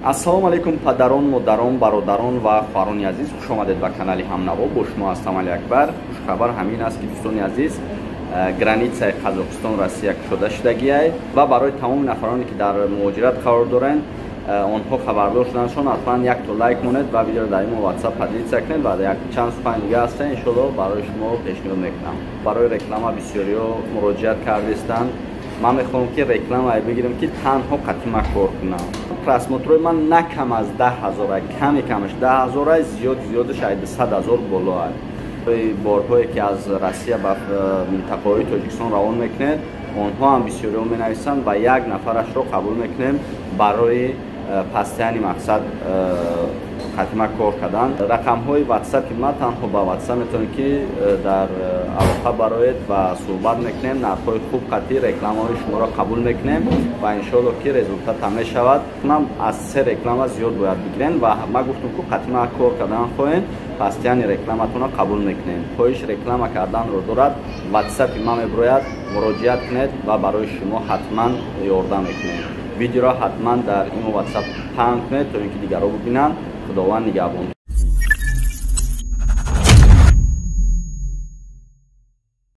Ассалому алайкум, падарон, модарон, бародарон ва хоҳарони азиз, хуш омадед ба канали Ҳамнаво. Бо шумо ҳастам Али Акбар. Хушхабар ҳамин аст, ки, дӯстони азиз, границаи Қазоқистон, Россия кушода шудагиай ва барои тамоми нафароне, ки дар муҳоҷират қарор доранд, онҳо хабардор шуданашон, ҳатман якто лайк монед ва видеоро дар имо, WhatsApp поделиться кунед ва як чанд сухан дига ҳаста, иншолло, барои шумо пешниҳод мекунам. Барои реклама бисёриҳо муроҷиат кардистанд. Ман мехоҳам, ки рекламае бигирам, ки танҳо қатима кор кунам. Просмотрои ман на кам аз 10 000, ками камаш 10 000, зиёд зиёдаш ай 100 000 боло. Борҳое, ки аз Россия ба минтақаҳои Тоҷикистон равон мекунед, онҳо ҳам бисёриҳо менависанд ва як нафарашро қабул мекунем барои постоянный мақсад хатима кор кардан. Рақамҳои ватсапи ман, танҳо ба ватсап метавонед, ки дар алоқа бароед ва суҳбат мекунем. Нархҳои хуб қатъи рекламаҳои шуморо қабул мекунем ва иншоалло, ки результат ҳам мешавад. Ман аз се реклама зиёд бояд бигирем ва ман гуфтам, ку қатима кор кардан хоҳем, постоянный рекламатонро қабул мекунем. Хоҳиш реклама карданро дорад, ватсапи ман мебирояд, муроҷиат кунед ва барои шумо ҳатман ёрдам мекунем. Видеоро ҳатман дар имо, ватсап паҳн кунед, то ин ки дигарро бибинанд. Худованд нигаҳбон.